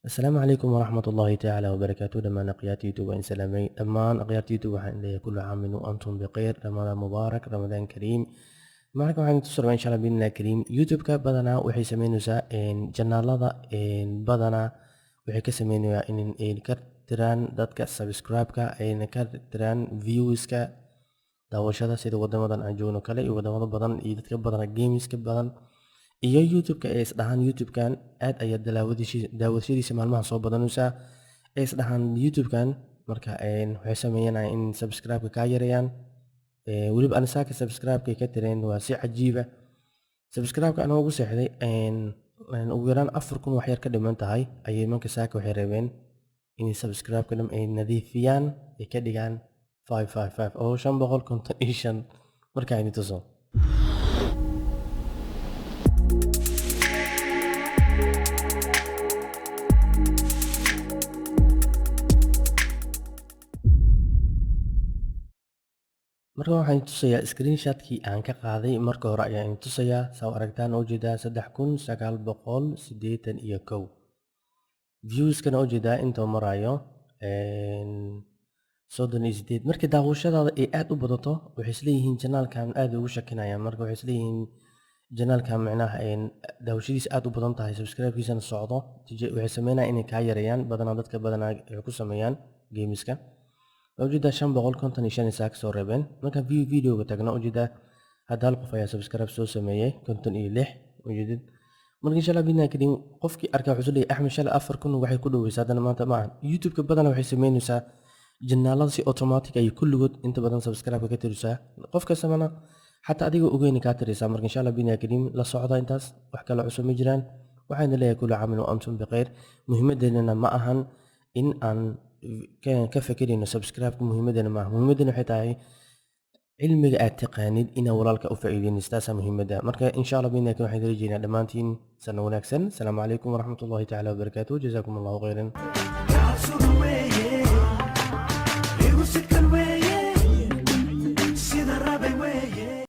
Asalaamu calaykum waraxmat ullaahi tacaala wabarakaatu. Dhammaan akhyaarta YouTube waan salaamay. Dhammaan akhyaarta YouTube waxaan leeyahay kullu caamin wa antum bikhayr, Ramadaan mubaarak, Ramadaan kariim. Marka waxaan tusi rabaa insha Allah biidnillahi kariim, YouTube-ka badanaa waxay sameynaysaa channelada badanaa waxay ka sameynayaan in ka tiraan dadka subscribe-ka, ayna ka tiraan views-ka, daawashada, sida wadamadan aan joogno kale iyo wadamada badan iyo dadka badan gameska badan iyo YouTube-ka ay isdhahaan YouTube-kan aad ayaa daawashadiisa maalmaha soo badanaysaa ay isdhahaan YouTube-kan. Marka waxay sameeyanayaan in subscribe-ka kaa yareeyaan. Weliba anisaaka subscribe-ka ka tireen waa si cajiiba. Subscribe-ka anaa ugu seexday ugu yaraan 4000 wax yar ka dhiman tahay ayay marka saaka waxay rabeen in subscribe-ka dhan ay nadiifiyaan, ay ka dhigaan 555 oo 555. Markaa idin tuso. Marka waxaan tusayaa screenshotkii aan ka qaaday marka hore ayaan idin tusayaa. Saa u aragtaan, ujeedaa 3981 viewskana, ujeedaa intuu marayo 38. Marka daawashadaada ay aad u badato, waxay isleeyihiin channelkan aad ugu shakinayaan. Marka waxay isleeyihiin channelkan micnaha daawashadiisa aad u badan tahay, subscribe-kiisana socdo, waxay sameynayaan inay kaa yareeyaan. Badanaa dadka badanaa waxay ku sameeyaan gameska. Ujeedaa 555 isaa kasoo reebeen. Marka view videoga tagno, ujeedaa hadda hal qof ayaa subscribe soo sameeyey, 56 ujeedid. Marka insha Allah bidna kariim, qofkii arkaa wuxuu leeyahay Axmed shalay 4000 waxay ku dhoweysaa, haddana maanta ma ahan. YouTube-ka badanaa waxay sameynaysaa channelada si automatic ayay kulligood inta badan subscribe-ka ka tirisaa, qof kastamana xataa adiga ogeyni kaa tiraysaa. Marka insha Allah bidna kariim la socda intaas, wax kale cusub ma jiraan. Waxaan leeyahay kullu caamin wa antum bikhayr. Muhiimadeennana ma ahan in aan ka fekerayno subscribe-ka, muhiimadeena maaha. Muhiimadeena waxay tahay cilmiga aad taqaanid inaa walaalka u faa'iideynayso, taasaa muhiimadda. Marka insha Allah bidna kariim waxaan rajeynayaa dhammaantiin sano wanaagsan. Asalaamu calaykum waraxmatullahi tacaala wabarakaatuh. Jazaakum Allahu khayran. God's